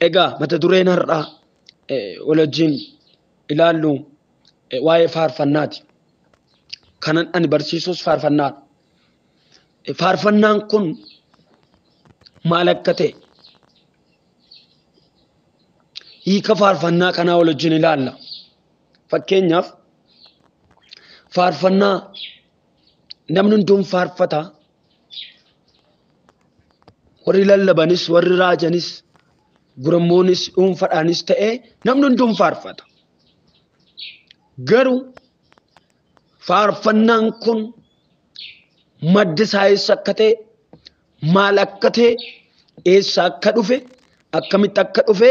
Egaa mata dureen har'aa wal wajjin ilaallu waa'ee faarfannaati. Kanan ani barsiisus faarfannaadha. Faarfannaan kun maal akka ta'e hiika faarfannaa kanaa wal wajjin ilaalla. Fakkeenyaaf faarfannaa namni hunduun faarfata. Warri lallabanis, warri raajanis, gurmoonis, dhuunfaadhaanis ta'ee namni hunduun faarfata. Garuu faarfannaan kun maddi isaa eessa akka ta'e, maal akka ta'e, eessa akka dhufe, akkamitti akka dhufe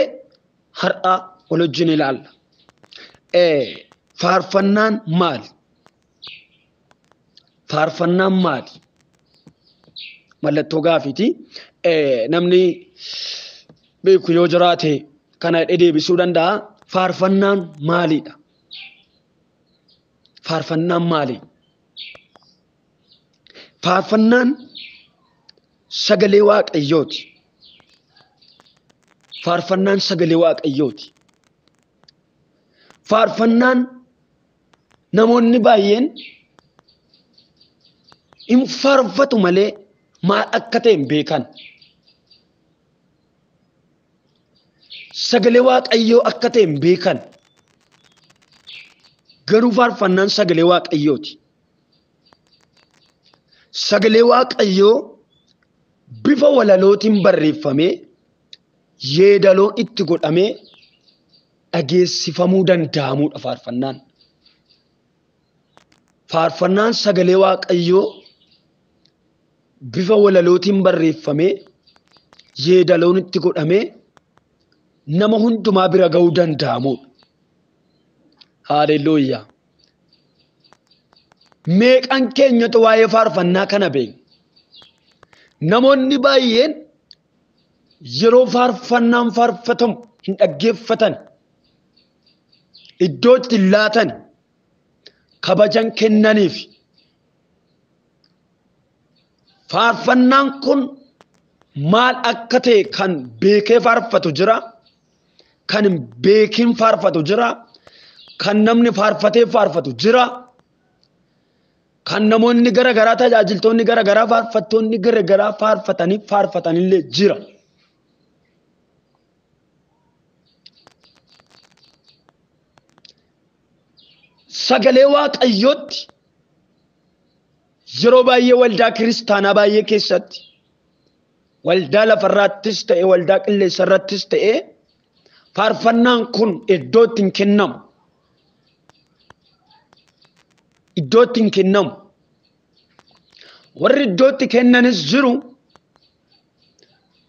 har'a wal wajjin ilaalla. Faarfannaan maali? Faarfannaan maali? Mallattoo gaafiiti. Namni beeku yoo jiraate kana deebisuu danda'a. Faarfannaan maalidha? Faarfannaan maali? Faarfannaan sagalee Waaqayyooti. Faarfannaan sagalee Waaqayyooti. Faarfannaan namoonni baay'een hin faarfatu malee maal akka ta'e hin beekan. Sagalee Waaqayyoo akka ta'e hin beekan. Garuu faarfannaan sagalee Waaqayyooti. Sagalee Waaqayyoo bifa walalootiin barreeffamee yeedaloon itti godhamee dhageessifamuu danda'amudha faarfannaan. Faarfannaan sagalee Waaqayyoo bifa walalootiin barreeffamee yeedaloon itti godhamee nama hundumaa bira ga'uu danda'amudha. Haaleluyyaa. Meeqan keenyatu waa'ee faarfannaa kana beekna? Namoonni baay'een yeroo faarfannaan faarfatamu hin dhaggeeffatan, iddoo itti hin laatan, kabajan kennaniif. Faarfannaan kun maal akka ta'e kan beekee faarfatu jira, kan hin beekin faarfatu jira, kan namni faarfatee faarfatu jira, kan namoonni gara garaa tajaajiltoonni gara garaa faarfattoonni gara garaa faarfatanii faarfatanillee jira. Sagalee Waaqayyootti yeroo baay'ee waldaa kiristaanaa baay'ee keessatti waldaa lafarraattis ta'e waldaa qilleensarrattis ta'e faarfannaan kun iddoo itti hin kennamu. Iddoo itti hin kennamu. Warri iddoo itti kennanis jiru,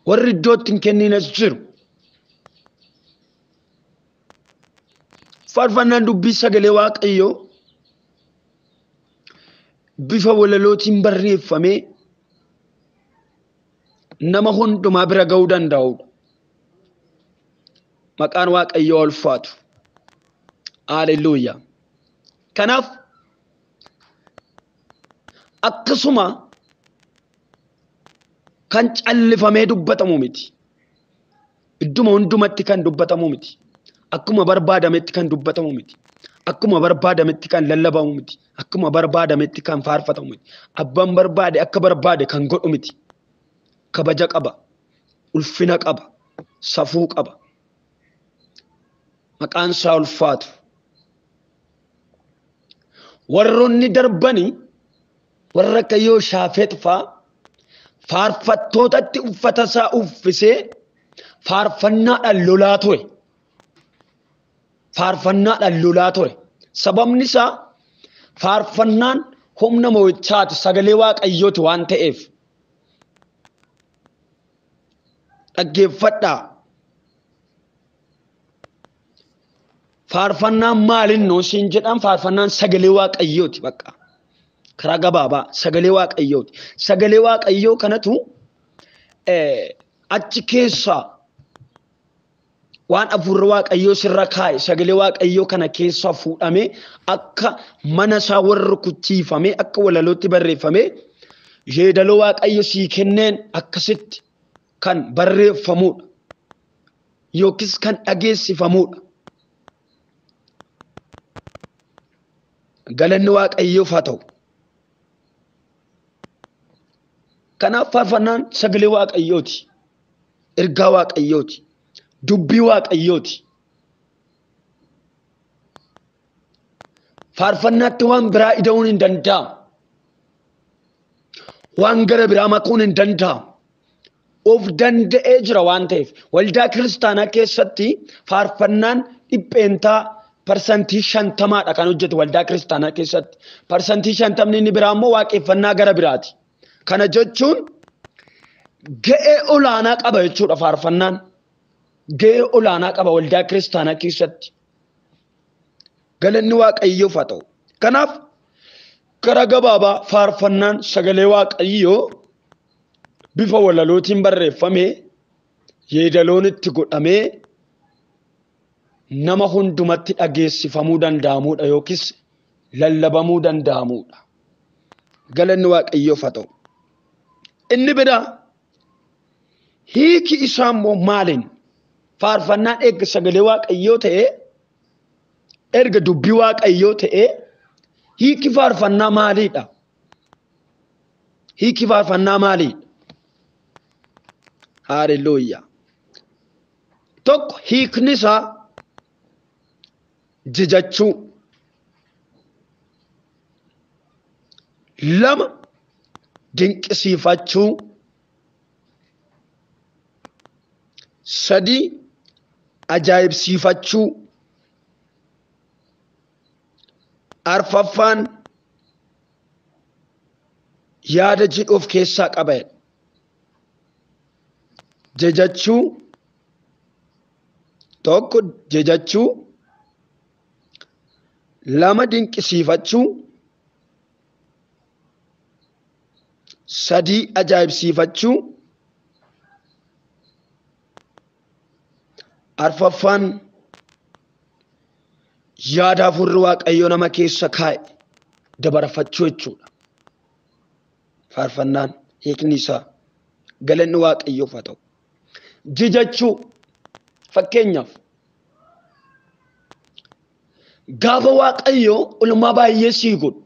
warri iddoo itti hin kennines jiru. Faarfannaan dubbii sagalee Waaqayyoo bifa walalootiin barreeffamee nama hundumaa bira ga'uu danda'udha. Maqaan Waaqayyoo ulfaatu. Haaleluyyaa. Kanaaf akkasuma kan callifamee dubbatamu miti. Idduma hundumatti kan dubbatamu miti. Akkuma barbaadametti kan dubbatamu miti. Akkuma barbaadametti kan lallabamu miti. Akkuma barbaadametti kan faarfatamu miti. Abbaan barbaade akka barbaade kan godhu miti. Kabaja qaba. Ulfina qaba. Safuu qaba. Maqaan isaa ulfaatu. Warroonni darbanii warra akka Yooshaafex fa'aa faarfattootatti uffata isaa uffisee faarfannaadhaan lolaa ture. Faarfannaadhaan lolaa ture. Sababni isaa faarfannaan humna mo'ichaati, sagalee Waaqayyooti waan ta'eef. Dhaggeeffadhaa. Faarfannaan maalinnoo siin jedhan faarfannaan sagalee Waaqayyooti bakka. Karaa gabaabaa sagalee Waaqayyooti. Sagalee Waaqayyoo kanatu achi keessaa waan hafuurri Waaqayyoo sirra kaa'e sagalee Waaqayyoo kana keessaa fuudhamee akka mana isaa warra rukuchiifamee akka walalootti barreeffamee yeedaloo Waaqayyo sii kenneen akkasitti kan barreeffamudha. yookiis kan dhageessifamudha. Galanni Waaqayyoof haa ta'u. Kanaaf faarfannaan sagalee Waaqayyooti. Ergaa Waaqayyooti. Dubbii Waaqayyooti. Faarfannaatti waan biraa ida'uun hin danda'amu. Waan gara biraa makuun hin danda'amu. Of danda'ee jira waan ta'eef waldaa kiristaanaa keessatti faarfannaan dhipheentaa 50% kan hojjetu waldaa kiristaanaa keessatti. 50% inni biraa immoo waaqeffannaa gara biraati. Kana jechuun ga'ee olaanaa qaba jechuudha faarfannaan. Ga'ee olaanaa qaba waldaa kiristaanaa keessatti. Galanni Waaqayyoof haa ta'u. Kanaaf karaa gabaabaa faarfannaan sagalee Waaqayyoo bifa walalootiin barreeffamee yeedaloon itti godhamee nama hundumatti dhageessifamuu danda'amudha yookiis lallabamuu danda'amudha. Galanni Waaqayyoof haa ta'u. Inni biraa hiiki isaa immoo maaliin? Faarfannaan erga sagalee Waaqayyoo ta'ee erga dubbii Waaqayyoo ta'ee hiiki faarfannaa maaliidha? Hiiki faarfannaa maaliidha? Haaleluyyaa. Tokko hiikni isaa jajachuu. 2 dinqisiifachuu. 3 ajaa'ibsiifachuu. 4 yaada jedhu of keessaa qaba. Jajachuu. 1 jajachuu. 2 dinqisiifachuu. 3 ajaa'ibsiifachuu. 4 yaada hafuurri Waaqayyoo nama keessa kaa'e dabarfachuu jechuudha. Faarfannaan hiikni isaa galanni Waaqayyoof haa ta'u. Jajachuu fakkeenyaaf gaafa Waaqayyoo ulmaa baay'ee sii godhu,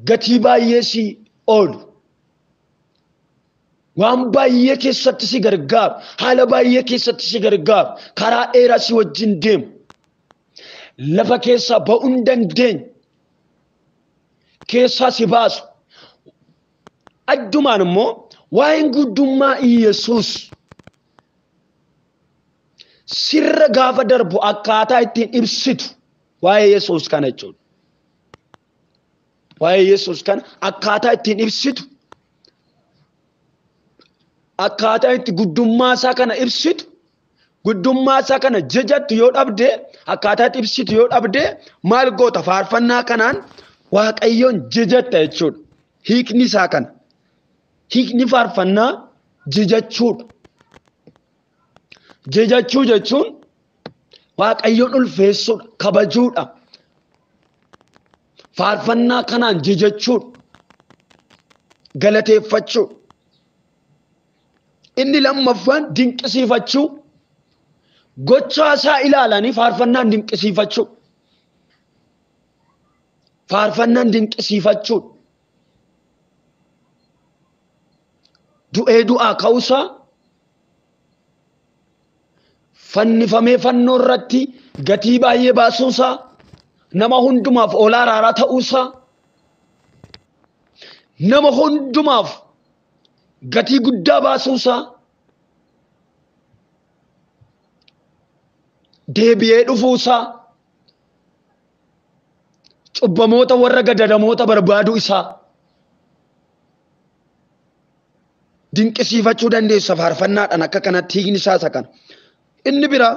gatii baay'ee sii oolu, waan baay'ee keessatti si gargaaru, haala baay'ee keessatti si gargaaru, karaa dheeraa si wajjin deemu, lafa keessaa ba'uu hin dandeenye keessaa si baasu. Addumaan immoo waa'een guddummaa Iyyasuus sirra gaafa darbu akkaataa ittiin ibsitu waa'ee Yesuus kana jechuudha. Waa'ee Yesuus kana akkaataa ittiin ibsitu, akkaataa itti guddummaa isaa kana ibsitu, guddummaa isaa kana jajattu yoo dhabde, akkaataa itti ibsitu yoo dhabde maal goota? Faarfannaa kanaan Waaqayyoon jajatta jechuudha. Hiikni isaa kana. Hiikni faarfannaa jajachuudha. Jajachuu jechuun Waaqayyoon ulfeessuudha, kabajuudha. Faarfannaa kanaan jajachuudha, galateeffachuudha. Inni lammaffaan dinqisiifachuu. Gochaa isaa ilaalanii faarfannaan dinqisiifachuu. Faarfannaan dinqisiifachuudha. Du'ee du'aa ka'uusaa, fannifamee fannoo irratti gatii baay'ee baasuusaa, nama hundumaaf oolaa araaraa ta'uusaa, nama hundumaaf gatii guddaa baasuusaa, deebi'ee dhufuusaa, cubbamoota warra gadadamoota barbaaduu isaa dinqisiifachuu dandeessa faarfannaadhaan akka kanatti hiikni isaa isa kana. Inni biraa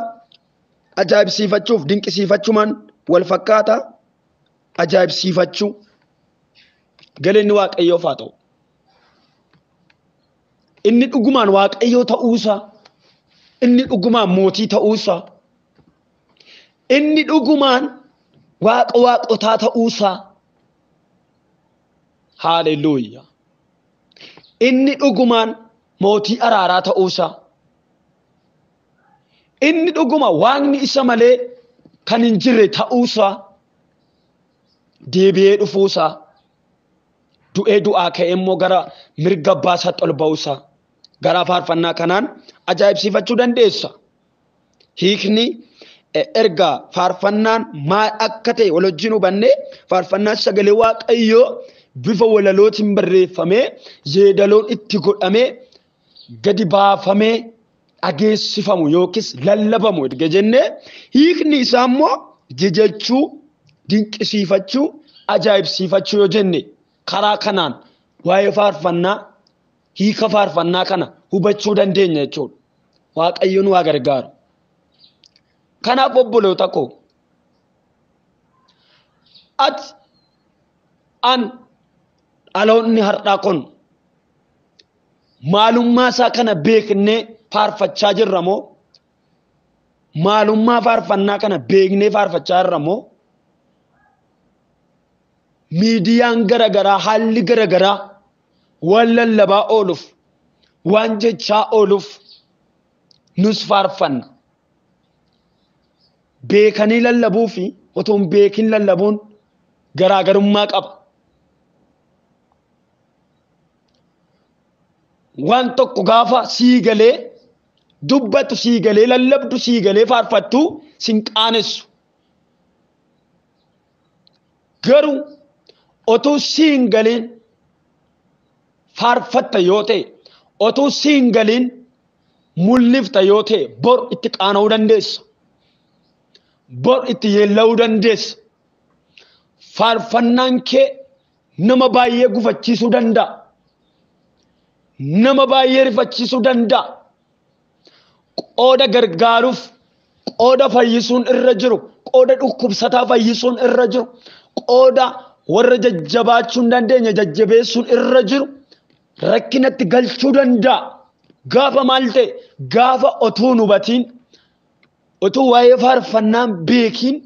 ajaa'ibsiifachuuf dinqisiifachumaan wal fakkaata. Ajaa'ibsiifachuu. Galanni Waaqayyoof haa ta'u. Inni dhugumaan Waaqayyoo ta'uusaa, inni dhugumaan mootii ta'uusaa, inni dhugumaan Waaqa waaqotaa ta'uusaa. Haaleluyyaa. Inni dhugumaan mootii araaraa ta'uusaa, inni dhuguma waaqni isa malee kan hin jirre ta'uusaa, deebi'ee dhufuusaa, du'ee du'aa ka'ee immoo gara mirga abbaa isaatti ol ba'uusaa gara faarfannaa kanaan ajaa'ibsiifachuu dandeessa. Hiikni erga faarfannaan maal akka ta'e wal wajjin hubannee, faarfannaan sagalee Waaqayyoo bifa walalootiin barreeffamee yeedaloon itti godhamee gadi baafamee dhageessifamu yookiis lallabamu erga jennee, hiikni isaa immoo jajachuu, dinqisiifachuu, ajaa'ibsiifachuu yoo jenne karaa kanaan waa'ee faarfannaa, hiika faarfannaa kana hubachuu dandeenya jechuudha. Waaqayyo nu haa gargaaru. Kanaaf obboloota koo, ati, an, dhaloonni har'aa kun maalummaa isaa kana beeknee faarfachaa jirra moo? Maalummaa faarfannaa kana beeknee faarfachaa jirra moo? Miidiyaan garaagaraa, haalli garaagaraa waan lallabaa ooluuf, waan jechaa ooluuf nus faarfanna. Beekanii lallabuu fi otoo hin beekin lallabuun garaagarummaa qaba. Waan tokko gaafa sii galee dubbatu, sii galee lallabdu, sii galee faarfattu sin qaanessu. Garuu otuu sii hin galiin faarfatta yoo ta'e, otuu sii hin galiin mul'ifta yoo ta'e, bor itti qaana'uu dandeessa. Bor itti yeella'uu dandeessa. Faarfannaan kee nama baay'ee gufachiisuu danda'a. Nama baay'ee rifachiisuu danda'a. Qooda gargaaruuf, qooda fayyisuun irra jiru, qooda dhukkubsataa fayyisuun irra jiru, qooda warra jajjabaachuu hin dandeenye jajjabeessuun irra jiru rakkinatti galchuu danda'a. Gaafa maal ta'e? Gaafa otuu hin hubatiin, otuu waa'ee faarfannaa beekiin,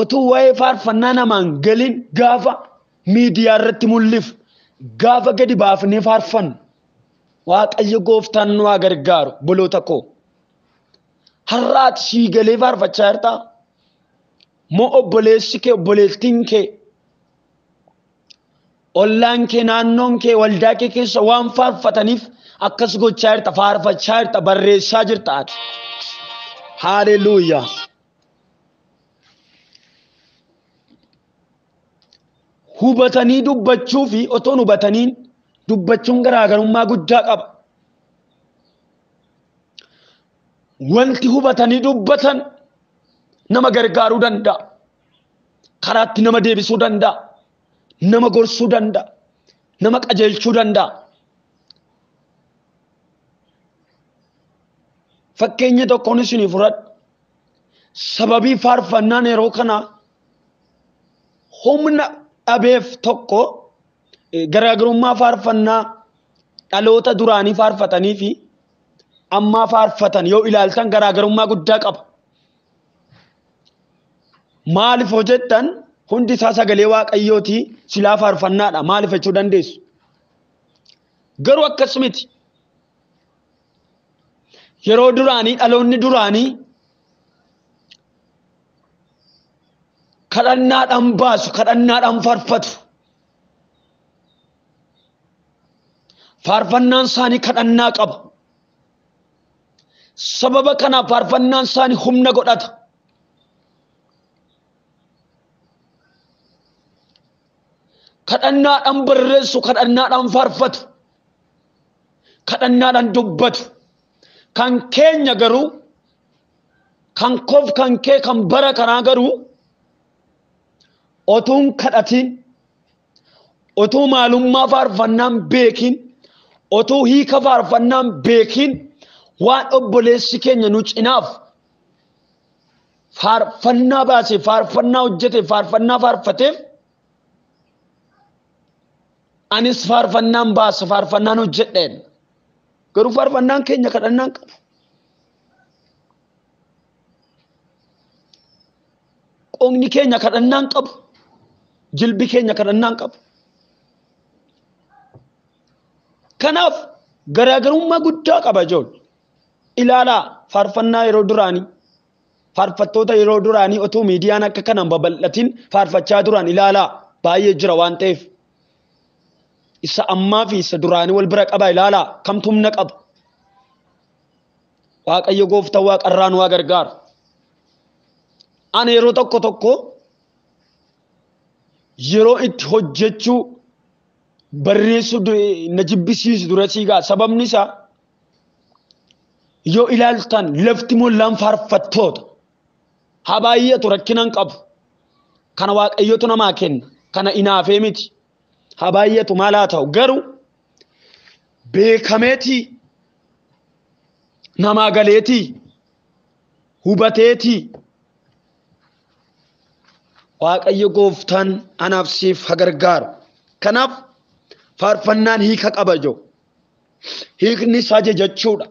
otuu waa'ee faarfannaa namaan galiin gaafa miidiyaa irratti mul'ifnu, gaafa gadi baafnee faarfannu, Waaqayyo gooftaan nu haa gargaaru. Obboloota koo, har'a ati sii galee faarfachaa jirtaa? Moo obboleessi kee, obboleettiin kee, ollaan kee, naannoon kee, waldaa kee keessa waan faarfataniif akkas gochaa jirta, faarfachaa jirta, barreessaa jirta ati? Haaleluuyaa. Hubatanii dubbachuu fi otoo hin hubataniin dubbachuun garaagarummaa guddaa qaba. Wanti hubatanii dubbatan nama gargaaruu danda'a. Karaatti nama deebisuu danda'a. Nama gorsuu danda'a. Nama qajeelchuu danda'a. Fakkeenya tokkoon isinii fudhadha. Sababii faarfannaan yeroo kana humna dhabeef tokko, garaagarummaa faarfannaa dhaloota duraanii faarfatanii fi ammaa faarfatan yoo ilaaltan garaagarummaa guddaa qaba. Maaliif hojjettan? Hundi isaa sagalee Waaqayyooti, silaa faarfannaadha maaliif jechuu dandeessu. Garuu akkas miti. Yeroo duraanii dhaloonni duraanii kadhannaadhaan baasu, kadhannaadhaan faarfatu. Faarfannaan isaanii kadhannaa qaba. Sababa kanaaf faarfannaan isaanii humna godhata. Kadhannaadhaan barreessu, kadhannaadhaan faarfatu, kadhannaadhaan dubbatu. Kan keenya garuu, kan koof kan kee kan bara kanaa garuu, otuun kadhatiin, otuu maalummaa faarfannaan beekin, otuu hiika faarfannaan beekin, waan obboleessi keenya nu cinaaf faarfannaa baase, faarfannaa hojjete, faarfannaa faarfateef anis faarfannaan baasa, faarfannaan hojjedheen. Garuu faarfannaan keenya kadhannaan qabu. Qoomni keenya kadhannaan qabu. Jilbi keenya kadhannaan qabu. Kanaaf Garaagarummaa guddaa qaba ijoollee. Ilaalaa faarfannaa yeroo duraanii. Faarfattoota yeroo duraanii otoo miidiyaan akka kanaan babal'atin faarfachaa turan ilaalaa baay'ee jira waan ta'eef. Isa ammaa fi isa duraanii wal bira qaba ilaalaa kamtu humna qaba. Waaqayyo gooftaan waaqarraa nu haa gargaaru. Ani yeroo tokko tokko yeroo itti hojjechuu barreessuu na jibbisiisu dura siigaa sababni isaa yoo ilaaltan lafti mollaan faarfattoota. Haa baay'atu rakkina hin qabu. Kana waaqayyotu namaa kenna. Kana inaafee miti. Haa baay'atu maal haa ta'u garuu beekameetii namaa galeetii hubateetii Waaqayyo gooftaan anaaf siif haa gargaaru. Kanaaf faarfannaan hiika qaba jiru. Hiikni isaa jajachuudha.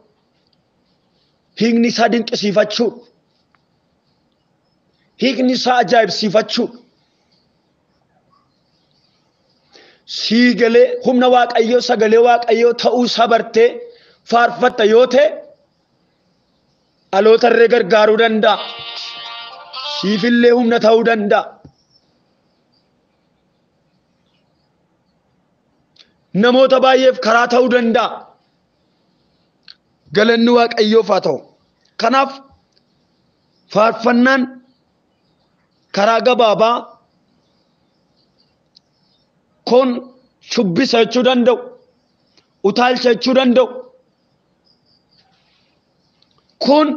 Hiikni isaa dinqisiifachuudha. Hiikni isaa ajaa'ibsiifachuudha. Sii galee humna Waaqayyoo sagalee Waaqayyoo ta'uu isaa bartee faarfatta yoo ta'e dhaloota illee gargaaruu danda'a. Siifillee humna ta'uu danda'a. Namoota baay'eef karaa ta'uu danda'a. Galanni Waaqayyoof haa ta'u. Kanaaf faarfannaan karaa gabaabaa kun shubbisa jechuu danda'u, utaalcha jechuu danda'u. Kun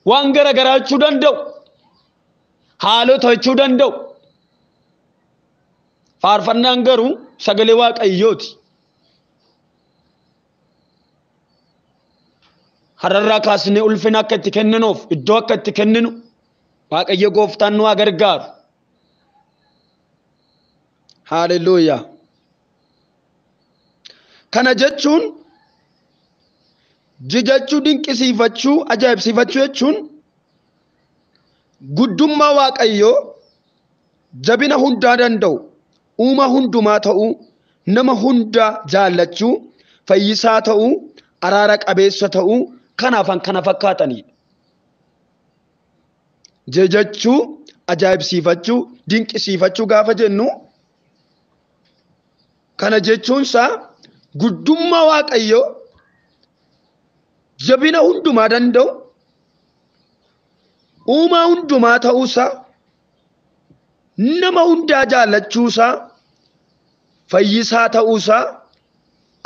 waan gara garaa jechuu danda'u, haalota jechuu danda'u. Faarfannaan garuu sagalee Waaqayyooti. Har'arraa kaasnee ulfina akka itti kenninuuf, iddoo akka itti kenninu Waaqayyo gooftaan nu haa gargaaru. Haaleluyyaa. Kana jechuun jijachuu, dinqisiifachuu, ajaa'ibsiifachuu jechuun guddummaa Waaqayyoo jabina hundaa danda'u, uumaa hundumaa ta'uu, nama hundaa jaallachuu, fayyisaa ta'uu, araara qabeessa ta'uu kanaafan kana fakkaatanidha. Jajachuu, ajaa'ibsiifachuu, dinqisiifachuu gaafa jennu kana jechuunsaa guddummaa Waaqayyoo jabina hundumaa danda'u, uumaa hundumaa ta'uusaa, nama hundaa jaallachuusaa, fayyisaa ta'uusaa,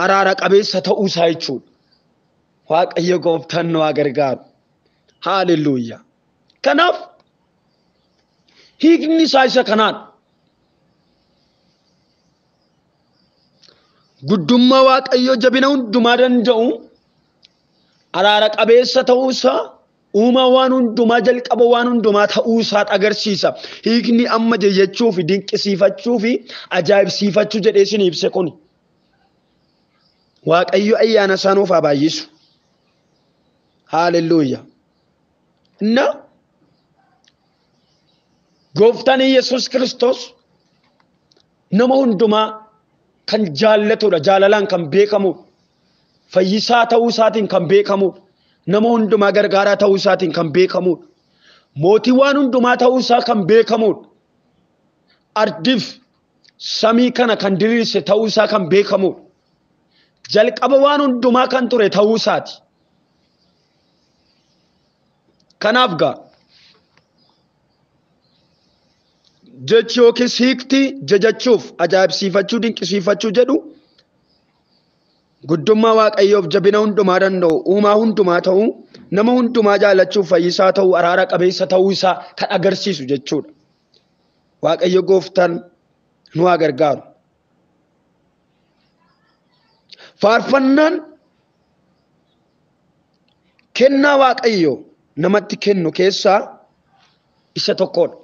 araara qabeessa ta'uusaa jechuudha. Waaqayyo gooftaan nu haa gargaaru. Haaleluyyaa. Kanaaf hiikni isaa isa kanaan. Guddummaa Waaqayyoo jabina hundumaa danda'u, araara qabeessa ta'uusaa, uumaa waan hundumaa jalqaba waan hundumaa ta'uusaa agarsiisa. Hiikni amma jajachuu fi dinqisiifachuu fi ajaa'ibsiifachuu jedhee isin ibse kun. Waaqayyo ayyaana isaa nuuf haa baay'isu. Haaleluyyaa. Na gooftaan Yesuus Kiristoos nama hundumaa kan jaallatudha. Jaalalaan kan beekamudha. Fayyisaa ta'uu isaatiin kan beekamudha. Nama hundumaa gargaaraa ta'uu isaatiin kan beekamudha. Mootii waan hundumaa ta'uu isaa kan beekamudha. Ardiif samii kana kan diriirse ta'uu isaa kan beekamudha. Jalqaba waan hundumaa kan ture ta'uu isaati. Kanaaf gaa jechi yookiis hiikti jajachuuf, ajaa'ibsiifachuu, dinqisiifachuu jedhu guddummaa Waaqayyoof jabina hundumaa danda'u, uumaa hundumaa ta'uu, nama hundumaa jaallachuuf fayyisaa ta'uu, araara qabeessa ta'uu isaa kan agarsiisu jechuudha. Waaqayyo gooftaan nu haa gargaaru. Faarfannaan kennaa Waaqayyo namatti kennu keessaa isa tokkodha.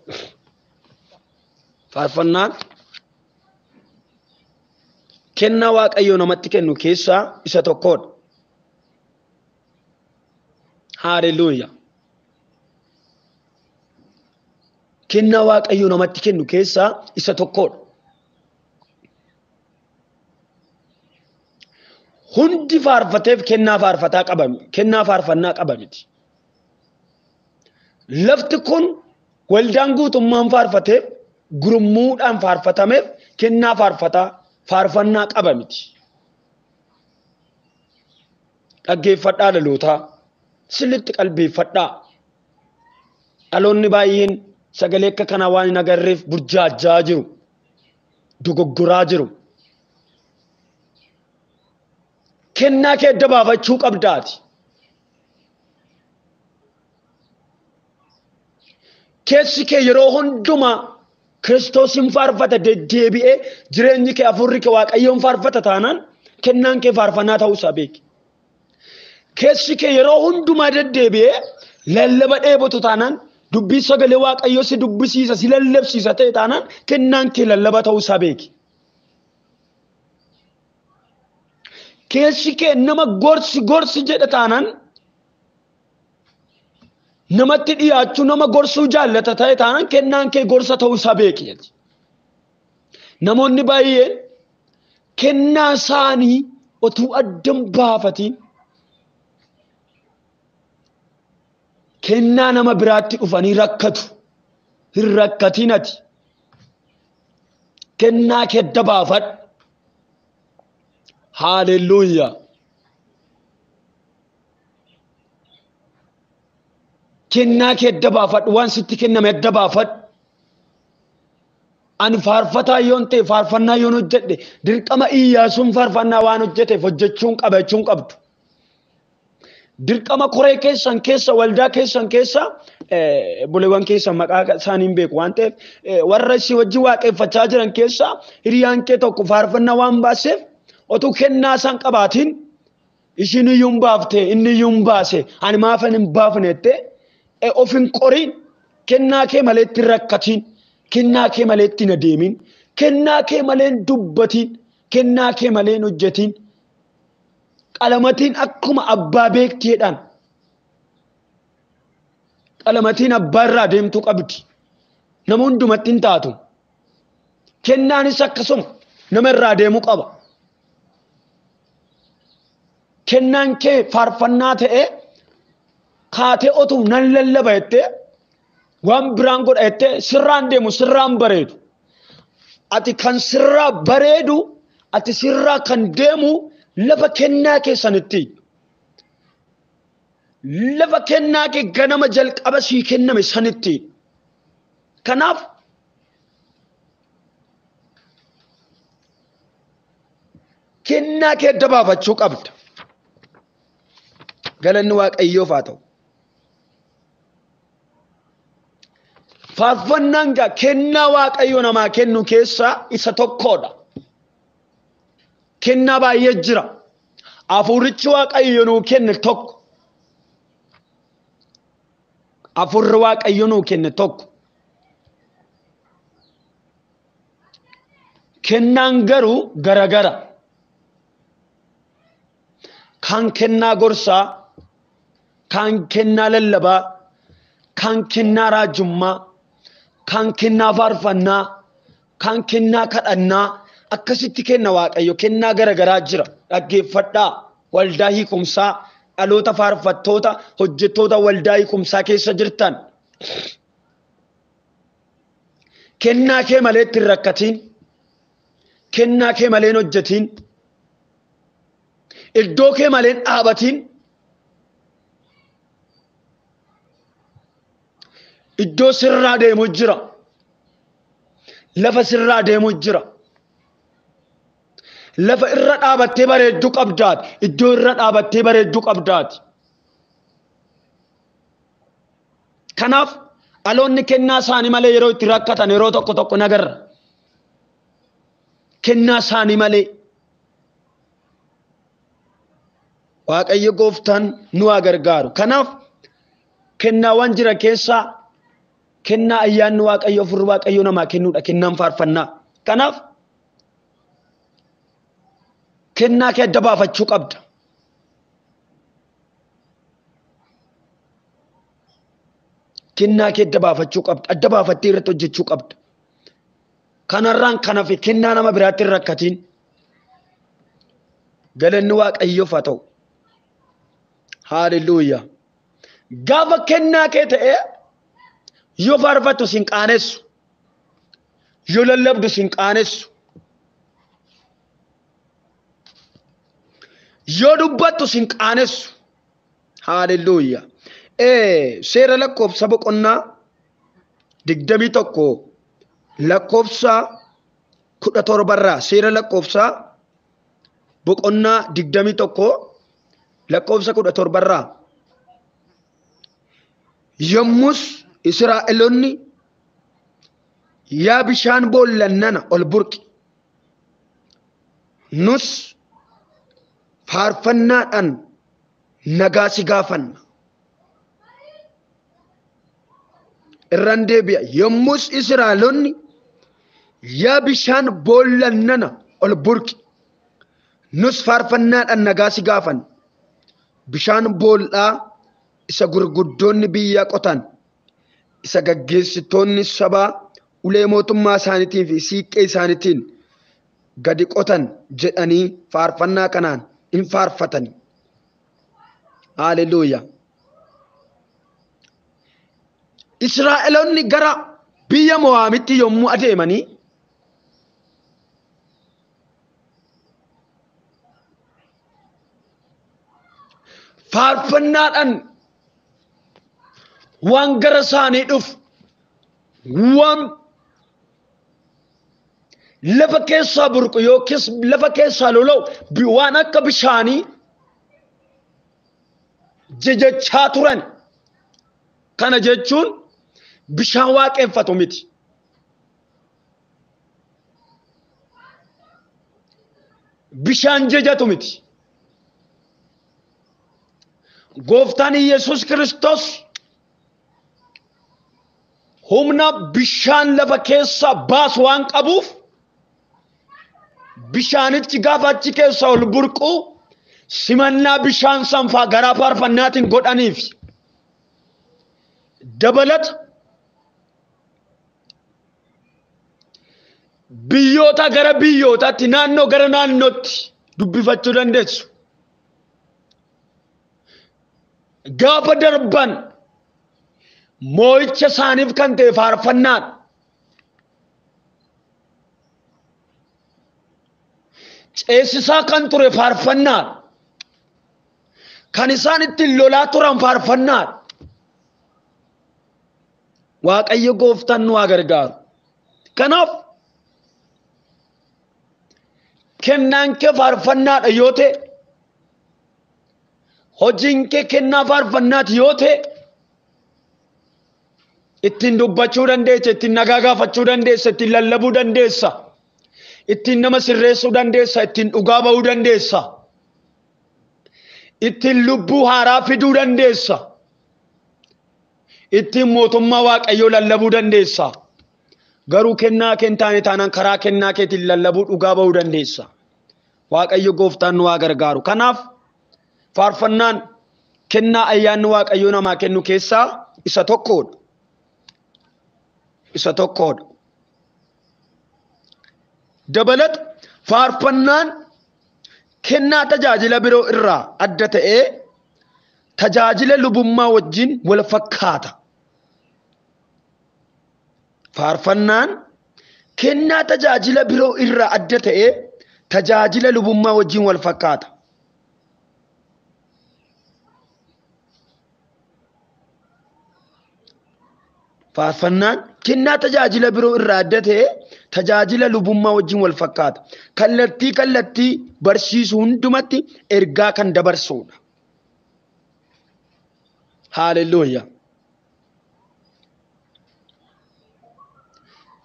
Faarfannaan kennaa Waaqayyo namatti kennu keessaa isa tokkodha. Haaleluyyaa. Kennaa Waaqayyo namatti kennu keessaa isa tokkodha. Hundi faarfateef kennaa faarfataa qaba, kennaa faarfannaa qaba miti. Lafti kun waldaan guutummaan faarfateef gurmuudhaan faarfatameef kennaa faarfataa faarfannaa qaba miti. Dhaggeeffadhaa dhalootaa, sirriitti qalbeeffadhaa. Dhaloonni baay'een sagalee akka kanaa waan hin agarreef burjaajaa jiru, dogoggoraa jiru. Kennaa kee adda baafachuu qabdaati. Keessi kee yeroo hundumaa Kiristoosin faarfata deddeebi'ee jireenyi kee hafuurri kee Waaqayyoon faarfata taanaan kennaan kee faarfannaa ta'uusaa beeki. Keessi kee yeroo hundumaa deddeebi'ee lallaba dheebotu taanaan dubbii sagalee Waaqayyoo si dubbisiisa si lallabsiisa ta'e taanaan kennaan kee lallaba ta'uusaa beeki. Keessi kee nama gorsi gorsi jedha taanaan namatti dhiyaachuu nama gorsuu jaallata ta'e taanaan kennaan kee gorsa ta'uusaa beeki. Namoonni baay'een kennaa isaanii otuu addan baafatiin kennaa nama biraatti dhufanii rakkatu. Hin rakkatiin ati. Kennaa kee adda baafadhu. Haaleluyyaa. Kennaa kee adda baafadhu, waan sitti kenname adda baafadhu. Ani faarfataa yoon ta'e faarfannaa yoon hojjedhe dirqama Iyyaasuun faarfannaa waan hojjeteef hojjechuun qaba jechuun qabdu. Dirqama koree keessan keessa waldaa keessan keessa buleewwan keessan maqaa isaanii hin beeku waan ta'eef warra si wajjin waaqeffachaa jiran keessa hiriyaan kee tokko faarfannaa waan baaseef otuu kennaa isaan qabaatiin ishiin iyyuu hin baafte inni iyyuu hin baase ani maafan hin baafne jettee of hin qoriin kennaa kee malee itti hin rakkatiin kennaa kee malee itti hin adeemin kennaa kee malee hin dubbatiin kennaa kee malee hin hojjetiin qalamatiin akkuma abbaa beekteedhaan qalamatiin abbaa irraa deemtuu qabdi. Nama hundumatti hin taatu. Kennaanis akkasuma nama irraa deemuu qaba. Kennaan kee faarfannaa ta'ee kaatee otuu nan lallaba jettee waan biraan godha jettee sirraan deemu sirraan bareedu. Ati kan sirraa bareedu ati sirraa kan deemu lafa kennaa keessanitti. Lafa kennaa kee ganama jalqaba sii kenname sanitti. Kanaaf kennaa kee adda baafachuu qabda. Galanni Waaqayyoof haa ta'u. Faarfannaan gaa kennaa Waaqayyo namaa kennu keessaa isa tokkodha. Kennaa baay'ee jira. Hafuurichi Waaqayyo nuu kenne tokko. Hafuurri Waaqayyo nuu kenne tokko. Kennaan garuu garagara. Kan kennaa gorsaa, kan kennaa lallabaa, kan kennaa raajummaa, kan kennaa faarfannaa, kan kennaa kadhannaa akkasitti kenna Waaqayyo. Kennaa garagaraa jira. Dhaggeeffadhaa. Waldaa hiikumsaa, dhaloota faarfattoota, hojjettoota waldaa hiikumsaa keessa jirtan. Kennaa kee malee itti hin rakkatiin. Kennaa kee malee hin hojjetiin. Iddoo kee malee hin dhaabatiin. Iddoo sirraa deemu jira. Lafa sirraa deemu jira. Lafa irra dhaabattee bareedduu qabdaati. Iddoo irra dhaabattee bareedduu qabdaati. Kanaaf dhaloonni kennaa isaanii malee yeroo itti rakkatan yeroo tokko tokko nagarra. Kennaa isaanii malee. Waaqayyo gooftaan nu haa gargaaru. Kanaaf kennaawwan jira keessaa kennaa ayyaanni Waaqayyo hafuurri Waaqayyo namaa kennuudha. Kennaan faarfannaa. Kanaaf kennaa kee adda baafachuu qabda. Kennaa kee adda baafachuu qabda. Adda baafattee irratti hojjechuu qabda. Kanarraan kan hafe kennaa nama biraatti hin rakkatiin. Galanni Waaqayyoof haa ta'u. Haaleluyyaa. Gaafa kennaa kee ta'ee yoo faarfattu sin qaanessu. Yoo lallabdu sin qaanessu. Yoo dubbattu sin qaanessu. Haaleluyyaa. Seera lakkoofsa boqonnaa 21 lakkoofsa 17 irraa seera lakkoofsa boqonnaa 21 lakkoofsa 17 irraa yommus Israa'eloonni yaa bishaan boollannana ol burqi nus faarfannaadhaan nagaa si gaafanna. Irraan deebi'a. Yommus Israa'eloonni yaa bishaan boollannana ol burqi nus faarfannaadhaan nagaa si gaafanna. Bishaan boollaa isa gurguddoonni biyya qotan isa gaggeessitoonni sabaa ulee mootummaa isaaniitiin fi siiqqee isaaniitiin gadi qotan jedhanii faarfannaa kanaan hin faarfatani. Haaleluyyaa. Israa'eloonni gara biyya Mo'aabitti yommuu adeemanii faarfannaadhaan waan gara isaanii dhufu waan lafa keessaa burqu yookiis lafa keessaa lola'u waan akka bishaanii jejechaa turan. Kana jechuun bishaan waaqeffatu miti. Bishaan jejatu miti. Gooftaan Yesuus Kiristoos humna bishaan lafa keessaa baasu waan qabuuf bishaanichi gaafa achi keessaa ol burqu simannaa bishaan sanfaa garaa faarfannaatiin godhaniif. Dabalata biyyoota gara biyyootaatti naannoo gara naannootti dubbifachuu dandeessu. Gaafa darban moo'icha isaaniif kan ta'e faarfannaadha. Ceesisaa kan ture faarfannaadha. Kan isaan ittiin lolaa turan faarfannaadha. Waaqayyo gooftaan nu haa gargaaru. Kanaaf kennaan kee faarfannaadha yoo ta'e, hojiin kee kennaa faarfannaati yoo ta'e, ittiin dubbachuu dandeessa, ittiin nagaa gaafachuu dandeessa, ittiin lallabuu dandeessa, ittiin nama sirreessuu dandeessa, ittiin dhugaa ba'uu dandeessa, ittiin lubbuu haaraa fiduu dandeessa, ittiin mootummaa Waaqayyoo lallabuu dandeessa. Garuu kennaa kee hin taane taanaan karaa kennaa keetiin lallabuu dhugaa ba'uu dandeessa. Waaqayyo gooftaan nu haa gargaaru. Kanaaf faarfannaan kennaa ayyaanni Waaqayyoo namaa kennu keessaa isa tokkodha. Isa tokkodha. Dabalata faarfannaan kennaa tajaajila biroo irraa adda ta'ee tajaajila lubummaa wajjin wal fakkaata. Faarfannaan kennaa tajaajila biroo irraa adda ta'ee tajaajila lubummaa wajjin wal fakkaata. Faarfannaan kennaa tajaajila biroo irraa adda ta'ee tajaajila lubummaa wajjin wal fakkaata. Kallattii kallattii barsiisu hundumatti ergaa kan dabarsudha. Haaleluyyaa.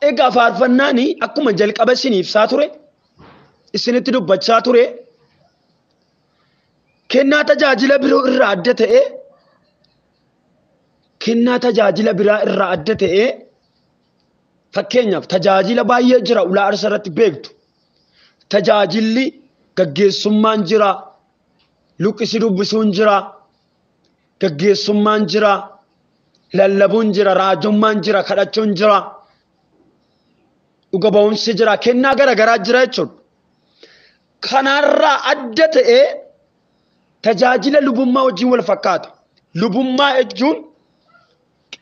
Egaa faarfannaan akkuma jalqaba isiniif ibsaa ture, isinitti dubbachaa ture, kennaa tajaajila biroo irraa adda ta'ee kennaa tajaajila biraa irraa adda ta'ee fakkeenyaaf tajaajila baay'ee jira ulaa arsa irratti beektu. Tajaajilli gaggeessummaan jira, luqqisi dubbisuun jira, gaggeessummaan jira, lallabuun jira, raajummaan jira, kadhachuun jira, dhuga ba'umsi jira, kennaa garaagaraa jira jechuudha. Kanarraa adda ta'ee tajaajila lubummaa wajjin wal fakkaata. Lubummaa jechuun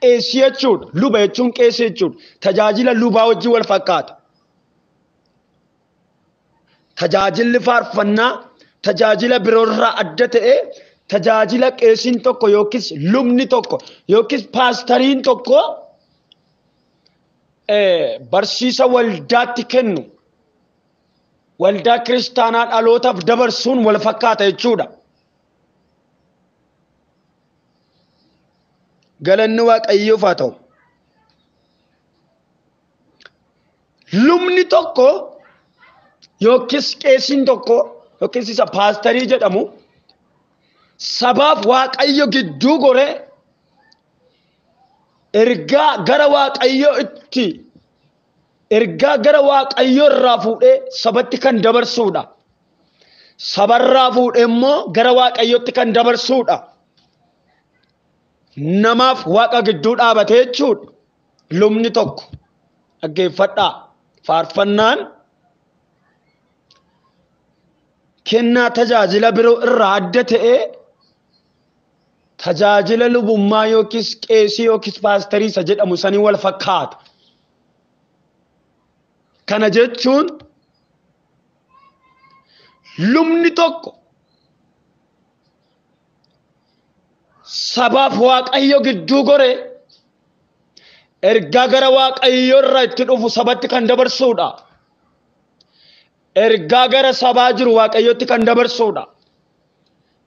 qeesii jechuudha. Luba jechuun qeesii jechuudha. Tajaajila lubaa wajjin wal fakkaata. Tajaajilli faarfannaa tajaajila biroorraa adda ta'ee tajaajila qeesiin tokko yookiis lubni tokko yookiis paastariin tokko barsiisa waldaatti kennu waldaa kiristaanaa dhalootaaf dabarsuun wal fakkaata jechuudha. Galanni Waaqayyoof haa ta'u. Lubni tokko yookiis qeesiin tokko yookiis isa paastarii jedhamu sabaaf Waaqayyo gidduu goree ergaa gara Waaqayyoo itti ergaa gara Waaqayyoo irraa fuudhee sabatti kan dabarsuudha. Sabarraa fuudhee immoo gara Waaqayyootti kan dabarsuudha. Namaaf Waaqa gidduu dhaabatee jechuudha. Lubni tokko dhaggeeffadhaa. Faarfannaan kennaa tajaajila biroo irraa adda ta'ee tajaajila lubummaa yookiis qeesii yookiis paasterii isa jedhamu sanii wal fakkaata. Kana jechuun lubni tokko sabaaf Waaqayyo gidduu goree ergaa gara Waaqayyo irraa itti dhufu sabatti kan dabarsuudha. Ergaa gara sabaa jiru Waaqayyotti kan dabarsuudha.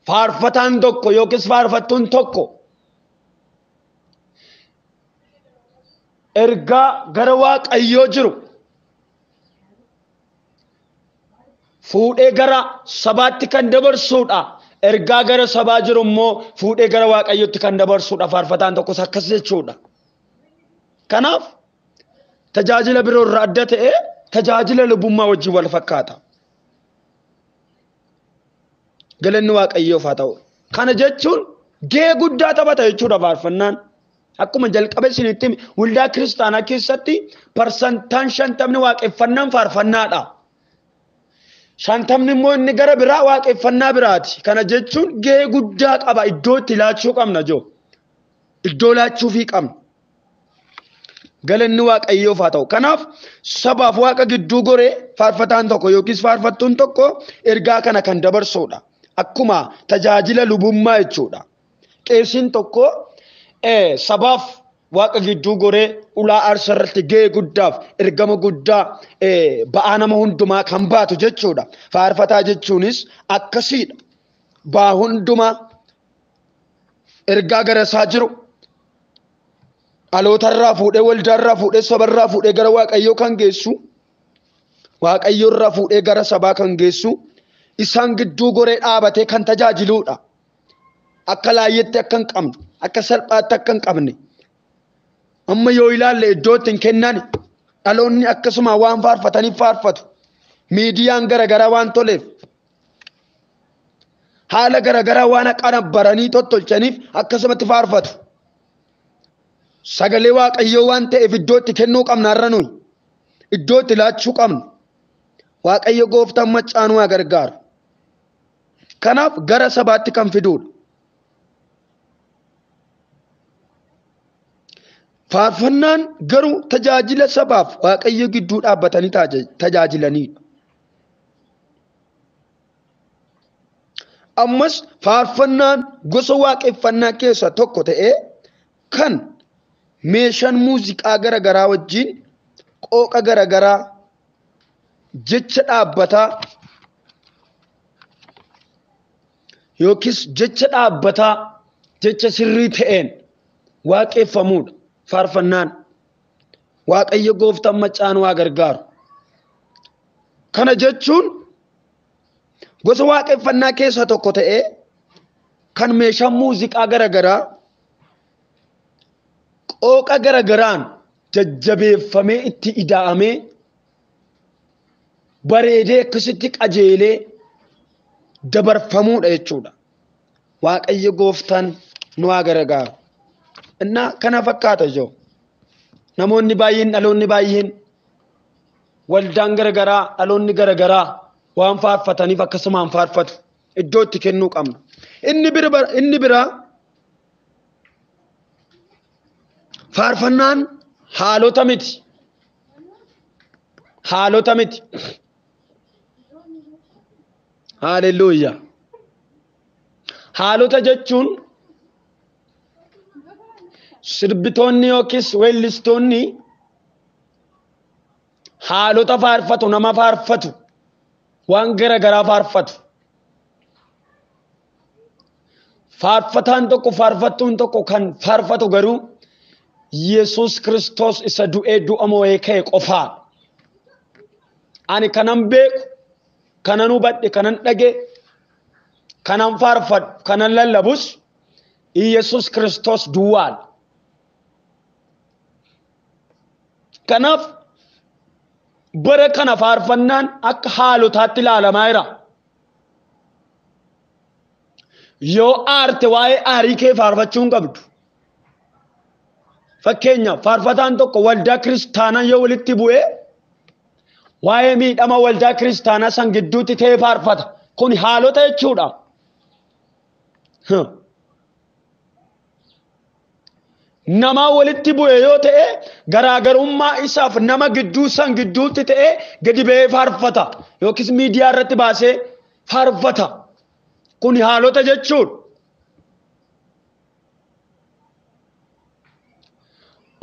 Faarfataan tokko yookiis faarfattuun tokko ergaa gara Waaqayyoo jiru fuudhee gara sabaatti kan dabarsuudha. Ergaa gara sabaa jiru immoo fuudhee gara Waaqayyootti kan dabarsuudha. Faarfataan tokkos akkas jechuudha. Kanaaf tajaajila biroo irraa adda ta'ee tajaajila lubummaa wajjin wal fakkaata. Galanni Waaqayyoof haa ta'u. Kana jechuun gahee guddaa taphata jechuudha faarfannaan. Akkuma jalqaba isinitti hime waldaa kiristaanaa keessatti 50% waaqeffannaan faarfannaadha. 50 immoo inni gara biraa waaqeffannaa biraati. Kana jechuun gahee guddaa qaba. Iddoo itti laachuu qabna joo. Iddoo laachuufii qabna. Galanni Waaqayyoof haa ta'u. Kanaaf sabaaf Waaqa gidduu goree faarfataan tokko yookiis faarfattuun tokko ergaa kana kan dabarsuudha. Akkuma tajaajila lubummaa jechuudha. Qeesiin tokko sabaaf Waaqa gidduu goree ulaa aarsaa irratti gahee guddaaf ergama guddaa ba'aa nama hundumaa kan baatu jechuudha. Faarfataa jechuunis akkasiidha. Ba'aa hundumaa ergaa gara isaa jiru dhalootarraa fuudhee waldaarraa fuudhee sabarraa fuudhee gara Waaqayyoo kan geessu Waaqayyoorraa fuudhee gara sabaa kan geessu isaan gidduu goree dhaabatee kan tajaajiluudha. Akka laayyeetti akka hin qabne, akka salphaatti akka hin qabne. Amma yoo ilaalle iddoo ittiin kennan dhaloonni akkasuma waan faarfataniif faarfatu. Miidiyaan garaagaraa waan toleef haala garaagaraa waan qanabbaranii tottolchaniif akkasumatti faarfatu. Sagalee Waaqayyoo waan ta'eef iddoo itti kennuu qabna har'a nuyi. Iddoo itti laachuu qabna. Waaqayyo gooftaan maccaa nu haa gargaaru. Kanaaf gara sabaatti kan fiduudha. Faarfannaan garuu tajaajila sabaaf Waaqayyo gidduu dhaabbatanii tajaajilaniidha. Ammas faarfannaan gosa waaqeffannaa keessaa tokko ta'ee kan meeshaan muuziqaa garaagaraa wajjin qooqa garaagaraa jecha dhaabbataa yookiis jecha dhaabbataa jecha sirrii ta'een waaqeffamuudha. Faarfannaan Waaqayyo gooftaan maccaa nu haa gargaaru. Kana jechuun gosa waaqeffannaa keessaa tokko ta'ee kan meeshaan muuziqaa garaagaraa qooqa garaagaraan jajjabeeffamee itti ida'amee bareedee akkasitti qajeelee dabarfamuudha jechuudha. Waaqayyo gooftaan nu haa gargaaru. Innaa kana fakkaata ijoo. Namoonni baay'een dhaloonni baay'een waldaan garaagaraa dhaloonni garaagaraa Waan faarfataniif akkasumaan faarfatu. Iddoo itti kennuu qabna. Inni biraa faarfannaan haalota miti. Haalota miti. Haaleluyyaa. Haalota jechuun sirbitoonni yookiis weellistoonni haalota faarfatu, nama faarfatu, waan gara garaa faarfatu. Faarfataan tokko, faarfattuun tokko kan faarfatu garuu Yesuus Kiristoos isa du'ee du'a moo'ee ka'e qofaa. Ani kanan beeku, kanan hubadhe, kanan dhage, kanan faarfadhu, kanan lallabus Yesuus Kiristoos duwwaadha. Kanaaf bara kana faarfannaan akka haalotaatti ilaalamaa jira. Yoo aarte waa'ee aarii kee faarfachuu hin qabdu. Fakkeenyaaf faarfataan tokko waldaa kiristaanaa yoo walitti bu'ee waa'ee miidhama waldaa kiristaanaa san gidduutti ta'ee faarfata. Kun haalota jechuudha. Nama walitti bu'e yoo ta'e garaagarummaa isaaf nama gidduu san gidduutti ta'e gadi ba'ee faarfata yookiis miidiyaa irratti baasee faarfata. Kun haalota jechuudha.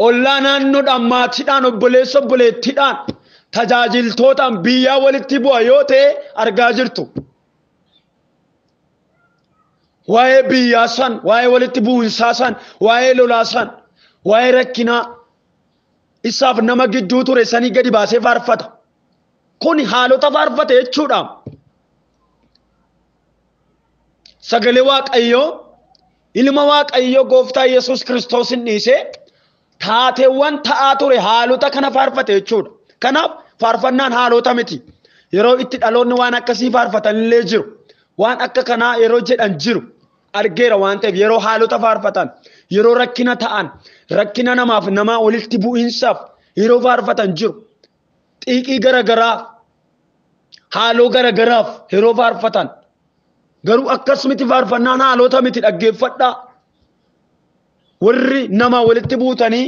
Ollaa naannoodhaan, maatiidhaan, obboleessa obboleettiidhaan, tajaajiltootaan biyyaa walitti bu'a yoo ta'e argaa jirtu. Waa'ee biyyaa san, waa'ee walitti bu'insaa san, waa'ee lolaa san, waa'ee rakkinaa isaaf nama gidduu ture sanii gadi baasee faarfata. Kun haalota faarfate jechuudha. Sagalee Waaqayyoo, ilma Waaqayyoo gooftaa Yesuus Kiristoosin dhiisee taateewwan ta'aa ture haalota kana faarfate jechuudha. Kanaaf faarfannaan haalota miti. Yeroo itti dhaloonni waan akkasii faarfatan illee jiru. Waan akka kanaa yeroo jedhan jiru. Argeera waan ta'eef yeroo haalota faarfatan, yeroo rakkina ta'an, rakkina namaaf namaa walitti bu'iinsaaf yeroo faarfatan jiru. Xiiqii garagaraaf, haaloo garagaraaf yeroo faarfatan. Garuu akkasumatti faarfannaan haalota miti, dhaggeeffadhaa. Warri nama walitti buutanii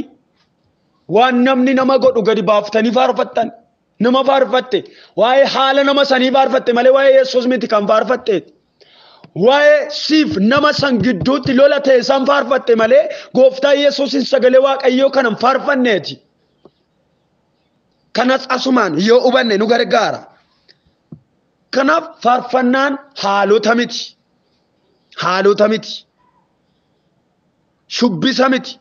waan namni nama godhu gadi baaftanii faarfattan. Nama faarfatte waa'ee haala nama sanii faarfatte malee waa'ee Yesuus miti kan faarfatte. Waa'ee siif nama san gidduutti lola ta'e san faarfatte malee gooftaa Yesuusin sagalee Waaqayyoo kanan faarfanneeti. Kanas asumaan yoo hubanne nu gargaara. Kanaaf faarfannaan haalota miti. Haalota miti. Shubbisa miti.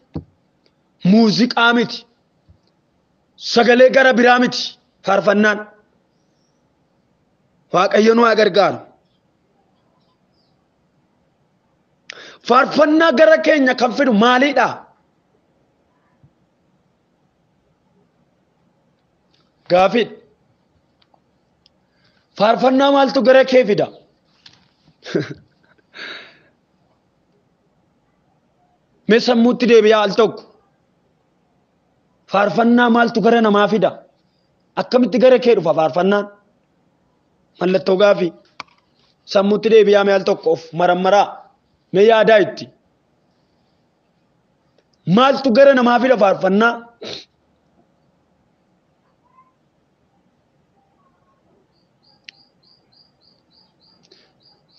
Muuziqaa miti. Sagalee gara biraa miti faarfannaan. Waaqayyo nu haa gargaaru. Faarfannaa gara keenya kan fidu maalidha? Gaaffiidha. Faarfannaa maaltu gara kee fida? Mee sammuutti deebi'aa al tokko. Faarfannaa maaltu gara namaa fida? Akkamitti gara kee dhufa faarfannaan? Mallattoo gaaffii. Sammuutti deebi'aa mee al tokko of marammaraa. Mee yaadaa itti. Maaltu gara namaa fida faarfannaa?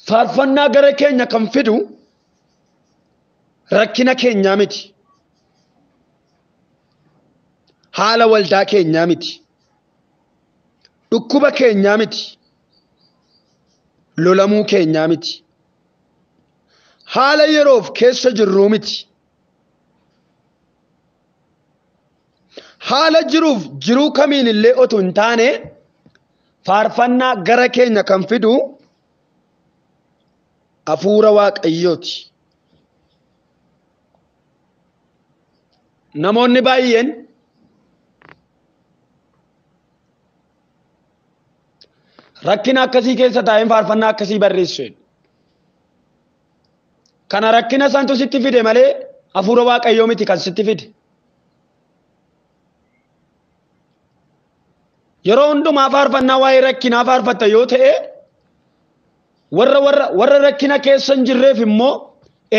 Faarfannaa gara keenya kan fidu rakkina keenyaa miti. Haala waldaa keenyaa miti. Dhukkuba keenyaa miti. Lolamuu keenyaa miti. Haala yeroof keessa jirruu miti. Haala jiruuf jiruu kamiin illee otuu hin taane faarfannaa gara keenya kan fidu hafuura Waaqayyooti. Namoonni baay'een rakkina akkasii keessa taa'een faarfannaa akkasii barreessu. Kana rakkina santu sitti fide malee hafuura Waaqayyoo miti kan sitti fide. Yeroo hundumaa faarfannaa waa'ee rakkinaa faarfatta yoo ta'e warra warra warra rakkina keessa hin jirreef immoo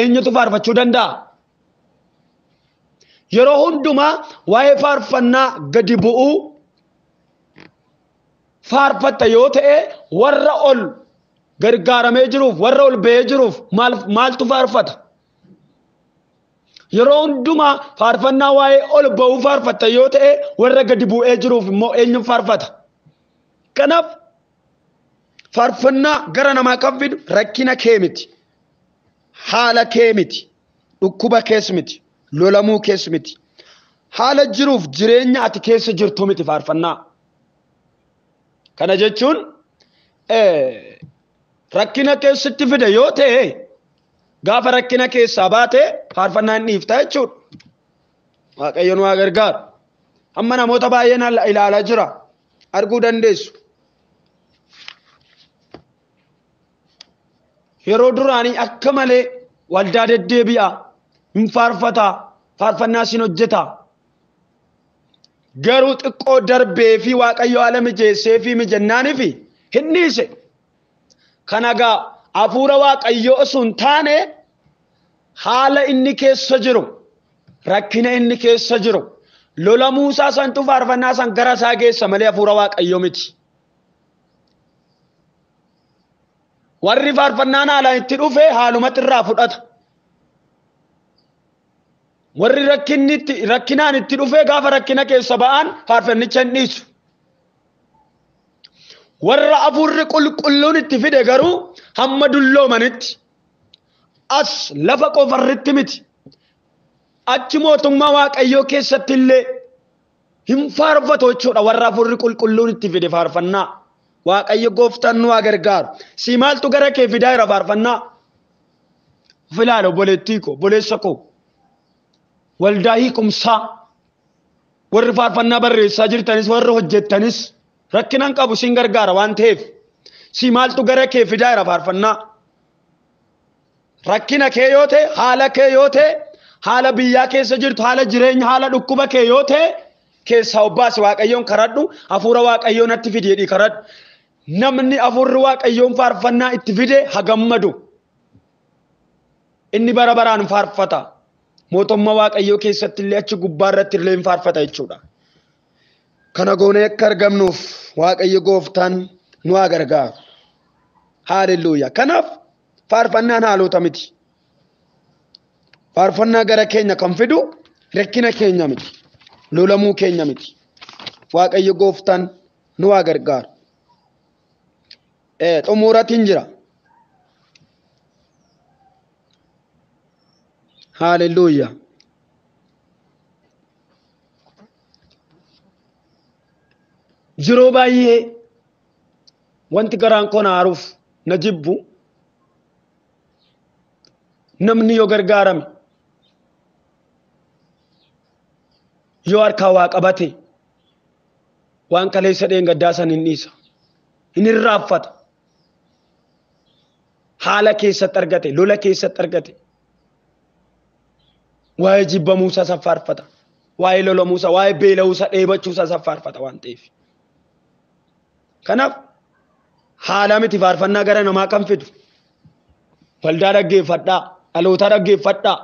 eenyutu faarfachuu danda'a? Yeroo hundumaa waa'ee faarfannaa gadi bu'uu faarfatta yoo ta'e warra ol gargaaramee jiruuf warra ol ba'ee jiruuf maaltu faarfata? Yeroo hundumaa faarfannaa waa'ee ol ba'uu faarfatta yoo ta'e warra gadi bu'ee jiruuf immoo eenyu faarfata? Kanaaf faarfannaa gara namaa kan fidu rakkina kee miti, haala kee miti, dhukkuba kees miti, lolamuu kees miti, haala jiruuf jireenya ati keessa jirtu miti faarfannaa. Kana jechuun rakkina keessatti fide yoo ta'e gaafa rakkina keessaa baate faarfannaa hin dhiifta jechuudha. Waaqayyo nu haa gargaaru. Amma namoota baay'een ilaalaa jira. Arguu dandeessu. Yeroo duraanii akka malee waldaa deddeebi'a, hin faarfataa, faarfannaa sin hojjeta. Garuu xiqqoo darbee fi Waaqayyo haala mijeessee fi mijannaanii fi hin dhiise. Kana egaa hafuura Waaqayyoo osoo hin taane haala inni keessa jiru, rakkina inni keessa jiru, lolamuu isaa santu faarfannaa san gara isaa geessa malee hafuura Waaqayyoo miti. Warri faarfannaan haalaan itti dhufe haalumatti irraa fudhata. Warri rakkinaan itti dhufe gaafa rakkina keessa ba'an faarfannicha hin dhiisu. Warra hafuurri qulqulluun itti fide garuu hamma dulloomanitti as lafa qofarritti miti. Achi mootummaa Waaqayyoo keessatti illee hin faarfatu jechuudha warra hafuurri qulqulluun itti fide faarfannaa. Waaqayyo gooftaan nu haa gargaaru. Si maaltu gara kee fidaa jira faarfannaa? Of ilaali obboleettii koo, obboleessa koo. Waldaa hiikumsaa warri faarfannaa barreessaa jirtanis warri hojjettanis rakkinan qabu sin gargaara waan ta'eef. Si maaltu gara kee fidaa jira faarfannaa? Rakkina kee yoo ta'e, haala kee yoo ta'e, haala biyyaa keessa jirtu, haala jireenya, haala dhukkuba kee yoo ta'e keessaa obbaasi Waaqayyoon kadhadhu, hafuura Waaqayyoo natti fidi jedhii kadhadhu. Namni hafuurri Waaqayyoon faarfannaa itti fide haa gammadu. Inni bara baraan faarfata. Mootummaa Waaqayyoo keessatti illee achi gubbaa irratti illee hin faarfata jechuudha. Kana goonee akka argamnuuf Waaqayyo gooftaan nu haa gargaaru. Haalelluuyaa. Kanaaf faarfannaan haalota miti. Faarfannaa gara keenya kan fidu rakkina keenya miti. Lolamuu keenya miti. Waaqayyo gooftaan nu haa gargaaru. Xumuratiin jira. Haalelluuyaa. Yeroo baay'ee wanti garaan koo na aaruuf na jibbu namni yoo gargaarame yoo harkaa waa qabate waan kaleessa dheengaddaa san hin dhiisa. Hin irraanfata. Haala keessatti argate, lola keessatti argate. Waa'ee jibbamuusaa san faarfata. Waa'ee lolamuusaa, waa'ee beela'uusaa, dheebachuusaa san faarfata waan ta'eef. Kanaaf haala miti faarfannaa gara namaa kan fidu. Waldaa dhaggeeffadhaa, dhaloota dhaggeeffadhaa.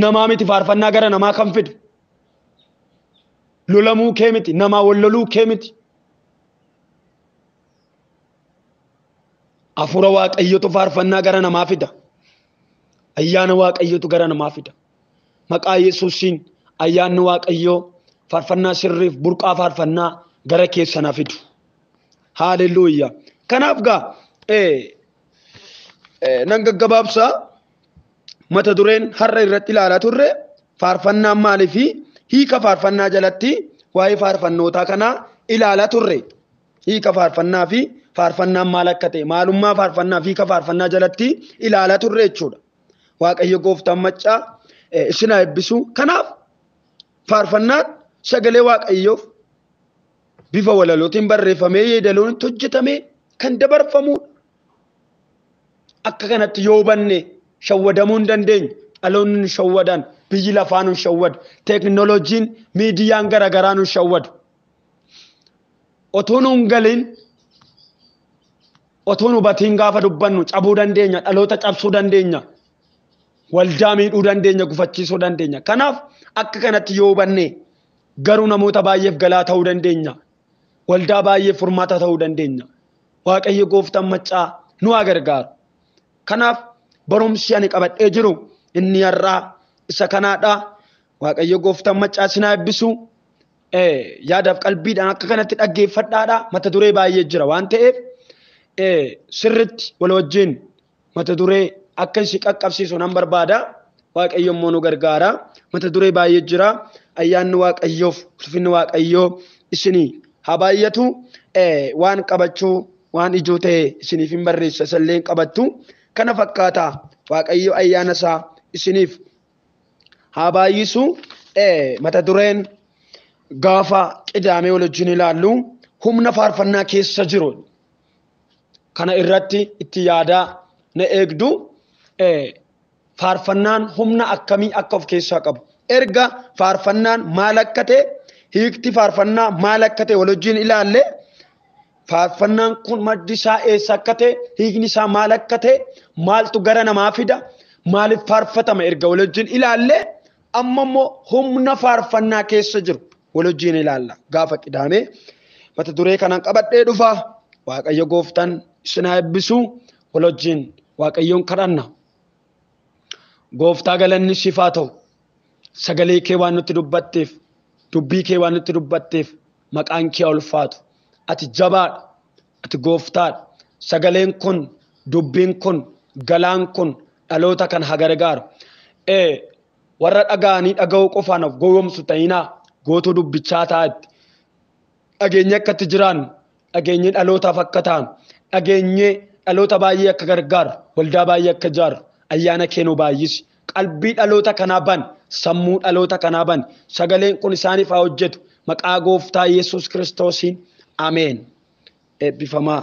Namaa miti faarfannaa gara namaa kan fidu. Lolamuu kee miti, namaa wal loluu kee miti. Hafuura Waaqayyootu faarfannaa gara namaa fida. Ayyaana Waaqayyootu gara namaa fida. Maqaa Yesuusiin ayyaanni Waaqayyoo faarfannaa sirriif burqaa faarfannaa gara keessan haa fidu. Haalelluuyaa. Kanaaf gaa nan gaggabaabsaa mata dureen har'a irratti ilaalaa turre faarfannaan maalii fi hiika faarfannaa jalatti waa'ee faarfannootaa kanaa ilaalaa turre. Hiika faarfannaa fi faarfannaan maal akka ta'e maalummaa faarfannaa fi hiika faarfannaa jalatti ilaalaa turre jechuudha. Waaqayyo gooftaan maccaa isin haa eebbisu. Kanaaf faarfannaan sagalee Waaqayyoof bifa walalootiin barreeffamee yeedaloon itti hojjetamee kan dabarfamudha. Akka kanatti yoo hubanne shawwadamuu hin dandeenyu. Dhaloonni nu shawwadan, biyyi lafaa nu shawwadu, teekinooloojiin miidiyaan garaagaraa nu shawwadu. Otoo nuun galin, otoo nu hubatiin gaafa dubbannu cabuu dandeenya, dhaloota cabsuu dandeenya, waldaa miidhuu dandeenya, gufachiisuu dandeenya. Kanaaf akka kanatti yoo hubanne garuu namoota baay'eef galaa ta'uu dandeenya. Waldaa baay'eef furmaata ta'uu dandeenya. Waaqayyo gooftaan maccaa nu haa gargaaru. Kanaaf barumsi ani qabadhee jiru inni har'aa isa kanaadha. Waaqayyo gooftaan maccaa isin haa eebbisu. Yaadaaf qalbiidhaan akka kanatti dhaggeeffadhaadha. Mata duree baay'ee jira waan ta'eef sirritti wal wajjin mata duree akka isin qaqqabsiisu nan barbaada. Waaqayyo immoo nu gargaara. Mata duree baay'ee jira. Ayyaanni Waaqayyoof ulfinni Waaqayyoo isinii haa baay'atu. Waan qabachuu waan ijoo ta'e isiniif hin barreessa, isallee hin qabattu. Kana fakkaata. Waaqayyo ayyaana isaa isiniif haa baay'isu. Mata dureen gaafa qidaamee wal wajjin ilaallu humna faarfannaa keessa jiru. Kana irratti itti yaadaa na eegdu. Faarfannaan humna akkamii akka of keessaa qabu. Erga faarfannaan maal akka ta'e, hiikti faarfannaa maal akka ta'e wal wajjin ilaalle, faarfannaan kun maddi isaa eessa akka ta'e, hiikni isaa maal akka ta'e, maaltu gara namaa fida, maaliif faarfatama erga wal wajjin ilaalle, amma immoo humna faarfannaa keessa jiru wal wajjin ilaalla. Gaafa qidaamee mata duree kanaan qabadhee dhufa. Waaqayyo gooftaan isin haa eebbisu. Wal wajjin Waaqayyoon kadhanna. Gooftaa galanni siif haa ta'u. Sagalee kee waan nutti dubbatteef, dubbii kee waan nutti dubbatteef maqaan kee haa ulfaatu. Ati jabaadha. Ati gooftaadha. Sagaleen kun, dubbiin kun, galaan kun dhaloota kan haa gargaaru. Warra dhaga'anii dhaga'uu qofaan of gowwoomsu ta'inaa, gootuu dubbichaa ta'atti. Dhageenye akka itti jiraannu, dhageenye dhalootaaf akka taanu, dhageenye dhaloota baay'ee akka gargaaru, waldaa baay'ee akka ijaarru, ayyaana kee nu baay'isi. Qalbii dhaloota kanaa ban, sammuu dhaloota kanaa ban. Sagaleen kun isaaniif haa hojjetu. Maqaa gooftaa Yesuus Kiristoosiin. Ameen. Eebbifamaa.